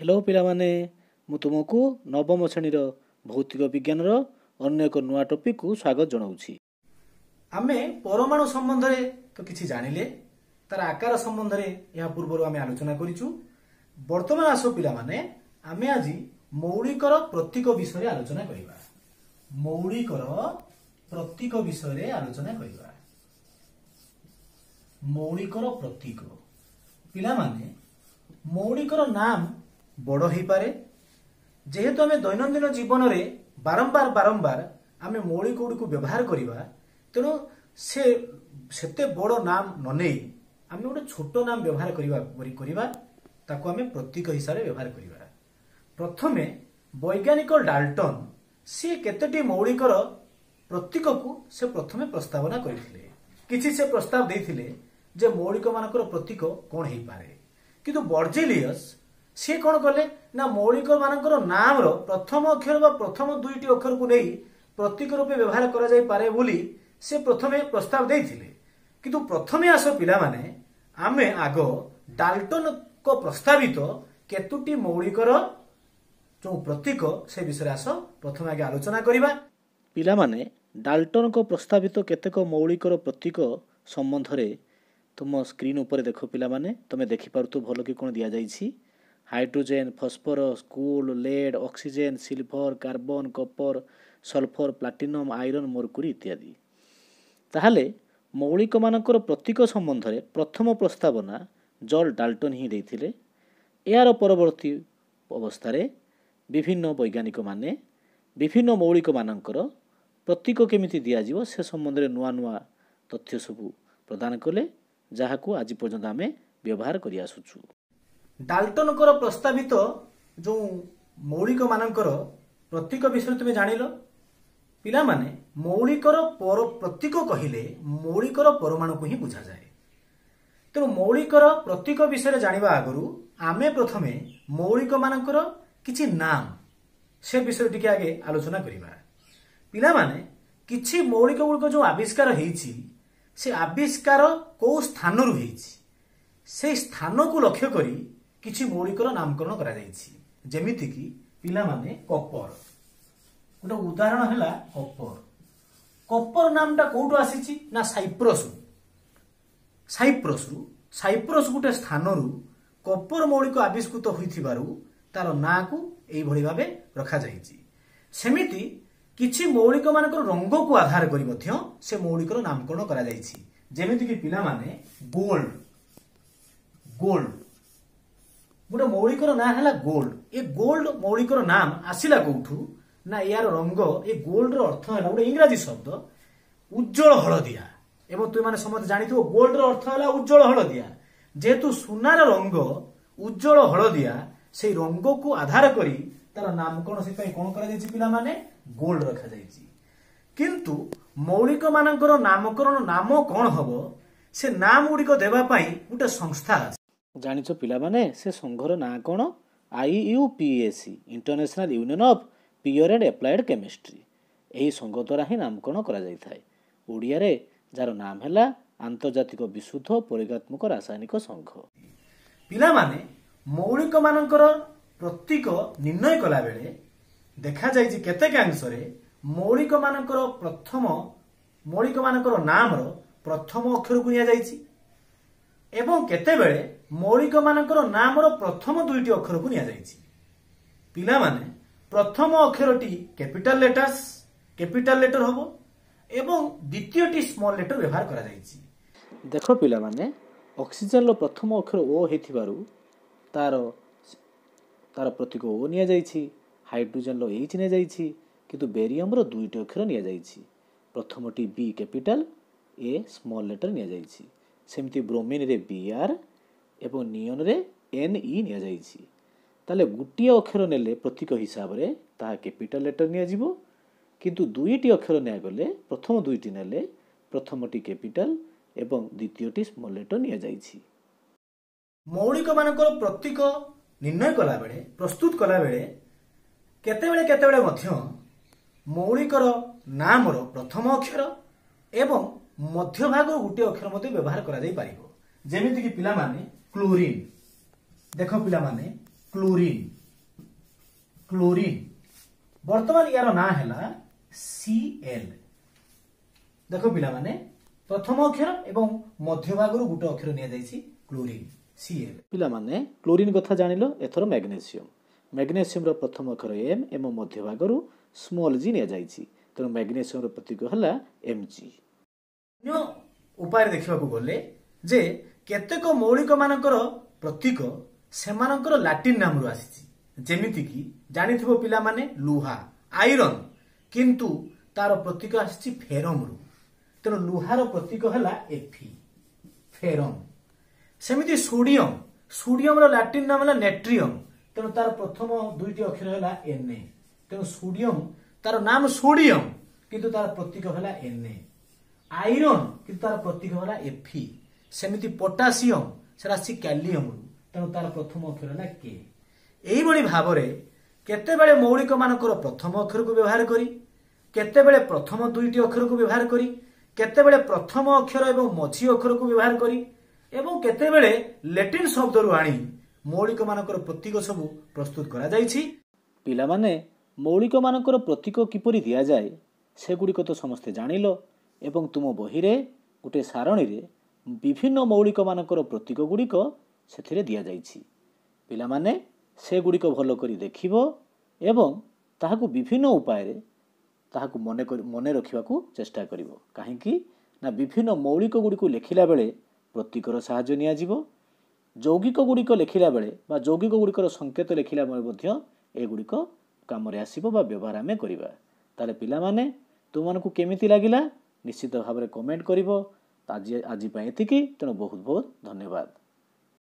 Hello ପିଲାମାନେ, ମୁଁ ତୁମକୁ ନବମ ଶ୍ରେଣୀର ଭୌତିକ ବିଜ୍ଞାନର ଅନ୍ୟ ଏକ ନୂଆ ଟପିକକୁ ସ୍ୱାଗତ ଜଣାଉଛି। ଆମେ ପରମାଣୁ ସମ୍ବନ୍ଧରେ ତ କିଛି ଜାଣିଲେ, ତାର ଆକାର ସମ୍ବନ୍ଧରେ ଏହା ପୂର୍ବରୁ ଆମେ ଆଲୋଚନା କରିଛୁ। ବର୍ତ୍ତମାନ ଆସ ପିଲାମାନେ, ଆମେ ଆଜି ମୌଳିକର ପ୍ରତୀକ ବିଷୟରେ ଆଲୋଚନା କରିବା। ମୌଳିକର ପ୍ରତୀକ ବିଷୟରେ ଆଲୋଚନା କରିବା। ମୌଳିକର ପ୍ରତୀକ ପିଲାମାନେ, ମୌଳିକର ନାମ ବଡ଼ ହେଇପାରେ। ଯେହେତୁ ଆମେ ଦୈନନ୍ଦିନ ଜୀବନରେ ବାରମ୍ବାର ବାରମ୍ବାର ଆମେ ମୌଳିକ ଗୁଡ଼ିକୁ ବ୍ୟବହାର କରିବା, ତେଣୁ ସେ ସେତେ ବଡ଼ ନାମ ନ ନେଇ ଆମେ ଗୋଟେ ଛୋଟ ନାମ ବ୍ୟବହାର କରିବା, ତାକୁ ଆମେ ପ୍ରତୀକ ହିସାବରେ ବ୍ୟବହାର କରିବା। ପ୍ରଥମେ ବୈଜ୍ଞାନିକ ଡାଲ୍ଟନ ସିଏ କେତୋଟି ମୌଳିକର ପ୍ରତୀକକୁ ସେ ପ୍ରଥମେ ପ୍ରସ୍ତାବନା କରିଥିଲେ। କିଛି ସେ ପ୍ରସ୍ତାବ ଦେଇଥିଲେ ଯେ ମୌଳିକ ମାନଙ୍କର ପ୍ରତୀକ କଣ ହେଇପାରେ। କିନ୍ତୁ ବର୍ଜେଲିୟସ୍ ସିଏ କଣ କଲେ ନା ମୌଳିକ ମାନଙ୍କର ନାମର ପ୍ରଥମ ଅକ୍ଷର ବା ପ୍ରଥମ ଦୁଇଟି ଅକ୍ଷରକୁ ନେଇ ପ୍ରତୀକ ରୂପେ ବ୍ୟବହାର କରାଯାଇପାରେ ବୋଲି ସେ ପ୍ରଥମେ ପ୍ରସ୍ତାବ ଦେଇଥିଲେ। କିନ୍ତୁ ପ୍ରଥମେ ଆସ ପିଲାମାନେ, ଆମେ ଆଗ ଡାଲ୍ଟନଙ୍କ ପ୍ରସ୍ତାବିତ କେତୋଟି ମୌଳିକର ଯୋଉ ପ୍ରତୀକ ସେ ବିଷୟରେ ଆସ ପ୍ରଥମେ ଆଗେ ଆଲୋଚନା କରିବା। ପିଲାମାନେ, ଡାଲ୍ଟନଙ୍କ ପ୍ରସ୍ତାବିତ କେତେକ ମୌଳିକର ପ୍ରତୀକ ସମ୍ବନ୍ଧରେ ତୁମ ସ୍କ୍ରିନ୍ ଉପରେ ଦେଖ ପିଲାମାନେ, ତୁମେ ଦେଖିପାରୁଥିବ ଭଲ କି କ'ଣ ଦିଆଯାଇଛି। Hydrogen, phosphorus, coal, lead, oxygen, silver, carbon, copper, sulphur, platinum, iron, mercury ଇତ୍ୟାଦି। ତାହେଲେ ମୌଳିକମାନଙ୍କର ପ୍ରତୀକ ସମ୍ବନ୍ଧରେ ପ୍ରଥମ ପ୍ରସ୍ତାବନା ଜଲ୍ ଡାଲ୍ଟନ ହିଁ ଦେଇଥିଲେ। ଏହାର ପରବର୍ତ୍ତୀ ଅବସ୍ଥାରେ ବିଭିନ୍ନ ବୈଜ୍ଞାନିକମାନେ ବିଭିନ୍ନ ମୌଳିକମାନଙ୍କର ପ୍ରତୀକ କେମିତି ଦିଆଯିବ ସେ ସମ୍ବନ୍ଧରେ ନୂଆ ନୂଆ ତଥ୍ୟ ସବୁ ପ୍ରଦାନ କଲେ, ଯାହାକୁ ଆଜି ପର୍ଯ୍ୟନ୍ତ ଆମେ ବ୍ୟବହାର କରିଆସୁଛୁ। ଡାଲ୍ଟନଙ୍କର ପ୍ରସ୍ତାବିତ ଯେଉଁ ମୌଳିକ ମାନଙ୍କର ପ୍ରତୀକ ବିଷୟରେ ତୁମେ ଜାଣିଲ ପିଲାମାନେ। ମୌଳିକର ପ୍ରତୀକ କହିଲେ ମୌଳିକର ପରମାଣୁକୁ ହିଁ ବୁଝାଯାଏ। ତେଣୁ ମୌଳିକର ପ୍ରତୀକ ବିଷୟରେ ଜାଣିବା ଆଗରୁ ଆମେ ପ୍ରଥମେ ମୌଳିକ ମାନଙ୍କର କିଛି ନାମ ସେ ବିଷୟରେ ଟିକେ ଆଗେ ଆଲୋଚନା କରିବା। ପିଲାମାନେ, କିଛି ମୌଳିକ ଗୁଡ଼ିକ ଯେଉଁ ଆବିଷ୍କାର ହେଇଛି, ସେ ଆବିଷ୍କାର କୋଉ ସ୍ଥାନରୁ ହେଇଛି ସେଇ ସ୍ଥାନକୁ ଲକ୍ଷ୍ୟ କରି କିଛି ମୌଳିକର ନାମକରଣ କରାଯାଇଛି। ଯେମିତିକି ପିଲାମାନେ କପର, ଗୋଟେ ଉଦାହରଣ ହେଲା କପର। କପର ନାମଟା କୋଉଠୁ ଆସିଛି ନା ସାଇପ୍ରସରୁ। ସାଇପ୍ରସରୁ, ସାଇପ୍ରସ ଗୋଟେ ସ୍ଥାନରୁ କପର ମୌଳିକ ଆବିଷ୍କୃତ ହୋଇଥିବାରୁ ତାର ନାଁକୁ ଏଇଭଳି ଭାବେ ରଖାଯାଇଛି। ସେମିତି କିଛି ମୌଳିକ ମାନଙ୍କର ରଙ୍ଗକୁ ଆଧାର କରି ମଧ୍ୟ ସେ ମୌଳିକର ନାମକରଣ କରାଯାଇଛି। ଯେମିତିକି ପିଲାମାନେ ଗୋଲ୍ଡ, ଗୋଲ୍ଡ ଗୋଟେ ମୌଳିକର ନାଁ ହେଲା ଗୋଲ୍ଡ। ଏ ଗୋଲ୍ଡ ମୌଳିକର ନାମ ଆସିଲା କୋଉଠୁ ନା ଏହାର ରଙ୍ଗ, ଏ ଗୋଲ୍ଡର ଅର୍ଥ ହେଲା ଗୋଟେ ଇଂରାଜୀ ଶବ୍ଦ ଉଜ୍ଜଳ ହଳଦିଆ। ଏବଂ ତୁମେମାନେ ସମସ୍ତେ ଜାଣିଥିବ ଗୋଲ୍ଡର ଅର୍ଥ ହେଲା ଉଜ୍ଜଳ ହଳଦିଆ। ଯେହେତୁ ସୁନାର ରଙ୍ଗ ଉଜ୍ଜଳ ହଳଦିଆ, ସେଇ ରଙ୍ଗକୁ ଆଧାର କରି ତାର ନାମକରଣ ସେଥିପାଇଁ କଣ କରାଯାଇଛି ପିଲାମାନେ, ଗୋଲ୍ଡ ରଖାଯାଇଛି। କିନ୍ତୁ ମୌଳିକ ମାନଙ୍କର ନାମକରଣ ନାମ କଣ ହବ ସେ ନାମ ଗୁଡ଼ିକ ଦେବା ପାଇଁ ଗୋଟେ ସଂସ୍ଥା ଅଛି। ଜାଣିଛ ପିଲାମାନେ ସେ ସଂଘର ନାଁ କଣ? IUPAC, international union of pure and applied chemistry. ଏହି ସଂଘ ଦ୍ୱାରା ହିଁ ନାମକରଣ କରାଯାଇଥାଏ। ଓଡ଼ିଆରେ ଯାହାର ନାମ ହେଲା ଆନ୍ତର୍ଜାତିକ ବିଶୁଦ୍ଧ ପ୍ରୟୋଗାତ୍ମକ ରାସାୟନିକ ସଂଘ। ପିଲାମାନେ, ମୌଳିକ ମାନଙ୍କର ପ୍ରତୀକ ନିର୍ଣ୍ଣୟ କଲାବେଳେ ଦେଖାଯାଇଛି କେତେକାଂଶରେ ମୌଳିକ ମାନଙ୍କର ପ୍ରଥମ ମୌଳିକ ମାନଙ୍କର ନାମର ପ୍ରଥମ ଅକ୍ଷରକୁ ନିଆଯାଇଛି ଏବଂ କେତେବେଳେ ମୌଳିକ ମାନଙ୍କର ନାମର ପ୍ରଥମ ଦୁଇଟି ଅକ୍ଷରକୁ ନିଆଯାଇଛି। ପିଲାମାନେ, ପ୍ରଥମ ଅକ୍ଷରଟି କ୍ୟାପିଟାଲ ଲେଟର୍ସ, କ୍ୟାପିଟାଲ ଲେଟର ହବ ଏବଂ ଦ୍ୱିତୀୟଟି ସ୍ମଲ ଲେଟର ବ୍ୟବହାର କରାଯାଇଛି। ଦେଖ ପିଲାମାନେ, ଅକ୍ସିଜେନର ପ୍ରଥମ ଅକ୍ଷର ଓ ହେଇଥିବାରୁ ତାର ପ୍ରତୀକ ଓ ନିଆଯାଇଛି, ହାଇଡ୍ରୋଜେନର ଏଚ୍ ନିଆଯାଇଛି, କିନ୍ତୁ ବେରିୟମର ଦୁଇଟି ଅକ୍ଷର ନିଆଯାଇଛି। ପ୍ରଥମଟି ବି କ୍ୟାପିଟାଲ, ଏ ସ୍ମଲ ଲେଟର ନିଆଯାଇଛି। ସେମିତି ବ୍ରୋମିନରେ ବି ଆର୍ ଏବଂ ନିଅନରେ ଏନ୍ ଇ ନିଆଯାଇଛି। ତାହେଲେ ଗୋଟିଏ ଅକ୍ଷର ନେଲେ ପ୍ରତୀକ ହିସାବରେ ତାହା କ୍ୟାପିଟାଲ ଲେଟର ନିଆଯିବ, କିନ୍ତୁ ଦୁଇଟି ଅକ୍ଷର ନିଆଗଲେ ପ୍ରଥମ ଦୁଇଟି ନେଲେ ପ୍ରଥମଟି କ୍ୟାପିଟାଲ ଏବଂ ଦ୍ୱିତୀୟଟି ସ୍ମଲ ଲେଟର ନିଆଯାଇଛି। ମୌଳିକ ମାନଙ୍କର ପ୍ରତୀକ ନିର୍ଣ୍ଣୟ କଲାବେଳେ, ପ୍ରସ୍ତୁତ କଲାବେଳେ କେତେବେଳେ କେତେବେଳେ ମଧ୍ୟ ମୌଳିକର ନାମର ପ୍ରଥମ ଅକ୍ଷର ଏବଂ ମଧ୍ୟଭାଗରୁ ଗୋଟିଏ ଅକ୍ଷର ମଧ୍ୟ ବ୍ୟବହାର କରାଯାଇପାରିବ। ଯେମିତିକି ପିଲାମାନେ କ୍ଲୋରିନ୍, ଦେଖ ପିଲାମାନେ କ୍ଲୋରିନ୍। କ୍ଲୋରିନ୍ ବର୍ତ୍ତମାନ ୟାର ନାଁ ହେଲା Cl। ଦେଖ ପିଲାମାନେ, ପ୍ରଥମ ଅକ୍ଷର ଏବଂ ମଧ୍ୟଭାଗରୁ ଗୋଟେ ଅକ୍ଷର ନିଆଯାଇଛି, କ୍ଲୋରିନ୍ Cl। ପିଲାମାନେ, କ୍ଲୋରିନ୍ କଥା ଜାଣିଲ। ଏଥର ମ୍ୟାଗ୍ନେସିୟମ୍। ମ୍ୟାଗ୍ନେସିୟମର ପ୍ରଥମ ଅକ୍ଷର ଏମ୍ ଏବଂ ମଧ୍ୟଭାଗରୁ ସ୍ମଲ୍ ଜି ନିଆଯାଇଛି, ତେଣୁ ମ୍ୟାଗ୍ନେସିୟମର ପ୍ରତୀକ ହେଲା ଏମ୍ ଜି। ଅନ୍ୟ ଉପାୟରେ ଦେଖିବାକୁ ଗଲେ ଯେ କେତେକ ମୌଳିକ ମାନଙ୍କର ପ୍ରତୀକ ସେମାନଙ୍କର ଲାଟିନ୍ ନାମରୁ ଆସିଛି। ଯେମିତିକି ଜାଣିଥିବ ପିଲାମାନେ, ଲୁହା ଆଇରନ୍, କିନ୍ତୁ ତାର ପ୍ରତୀକ ଆସିଛି ଫେରମରୁ, ତେଣୁ ଲୁହାର ପ୍ରତୀକ ହେଲା ଏଫି, ଫେରମ। ସେମିତି ସୋଡିୟମ, ସୋଡିୟମର ଲାଟିନ୍ ନାମ ହେଲା ନେଟ୍ରିୟମ, ତେଣୁ ତାର ପ୍ରଥମ ଦୁଇଟି ଅକ୍ଷର ହେଲା ଏନ୍ ଏ, ତେଣୁ ସୋଡିୟମ ତାର ନାମ ସୋଡିୟମ କିନ୍ତୁ ତାର ପ୍ରତୀକ ହେଲା ଏନ୍ ଏ। ଆଇରନ୍ କିନ୍ତୁ ତାର ପ୍ରତୀକ ହେଲା ଏଫି। ସେମିତି ପଟାସିୟମ, ସେଟା ଆସିଛି କ୍ୟାଲିୟମରୁ, ତେଣୁ ତାର ପ୍ରଥମ ଅକ୍ଷର ହେଲା କେ। ଏଇଭଳି ଭାବରେ କେତେବେଳେ ମୌଳିକ ମାନଙ୍କର ପ୍ରଥମ ଅକ୍ଷରକୁ ବ୍ୟବହାର କରି, କେତେବେଳେ ପ୍ରଥମ ଦୁଇଟି ଅକ୍ଷରକୁ ବ୍ୟବହାର କରି, କେତେବେଳେ ପ୍ରଥମ ଅକ୍ଷର ଏବଂ ମଝି ଅକ୍ଷରକୁ ବ୍ୟବହାର କରି ଏବଂ କେତେବେଳେ ଲେଟିନ୍ ଶବ୍ଦରୁ ଆଣି ମୌଳିକ ମାନଙ୍କର ପ୍ରତୀକ ସବୁ ପ୍ରସ୍ତୁତ କରାଯାଇଛି। ପିଲାମାନେ, ମୌଳିକମାନଙ୍କର ପ୍ରତୀକ କିପରି ଦିଆଯାଏ ସେଗୁଡ଼ିକ ତ ସମସ୍ତେ ଜାଣିଲ ଏବଂ ତୁମ ବହିରେ ଗୋଟିଏ ସାରଣୀରେ ବିଭିନ୍ନ ମୌଳିକମାନଙ୍କର ପ୍ରତୀକ ଗୁଡ଼ିକ ସେଥିରେ ଦିଆଯାଇଛି। ପିଲାମାନେ, ସେଗୁଡ଼ିକ ଭଲ କରି ଦେଖିବ ଏବଂ ତାହାକୁ ବିଭିନ୍ନ ଉପାୟରେ ତାହାକୁ ମନେ ରଖିବାକୁ ଚେଷ୍ଟା କରିବ। କାହିଁକି ନା ବିଭିନ୍ନ ମୌଳିକ ଗୁଡ଼ିକୁ ଲେଖିଲା ବେଳେ ପ୍ରତୀକର ସାହାଯ୍ୟ ନିଆଯିବ, ଯୌଗିକ ଗୁଡ଼ିକ ଲେଖିଲା ବେଳେ ବା ଯୌଗିକ ଗୁଡ଼ିକର ସଂକେତ ଲେଖିଲା ବେଳେ ମଧ୍ୟ ଏଗୁଡ଼ିକ କାମରେ ଆସିବ ବା ବ୍ୟବହାର ଆମେ କରିବା। ତାହେଲେ ପିଲାମାନେ, ତୁମମାନଙ୍କୁ କେମିତି ଲାଗିଲା ନିଶ୍ଚିତ ଭାବରେ କମେଣ୍ଟ କରିବ। ଆଜି ପାଇଁ ଏତିକି, ତେଣୁ ବହୁତ ବହୁତ ଧନ୍ୟବାଦ।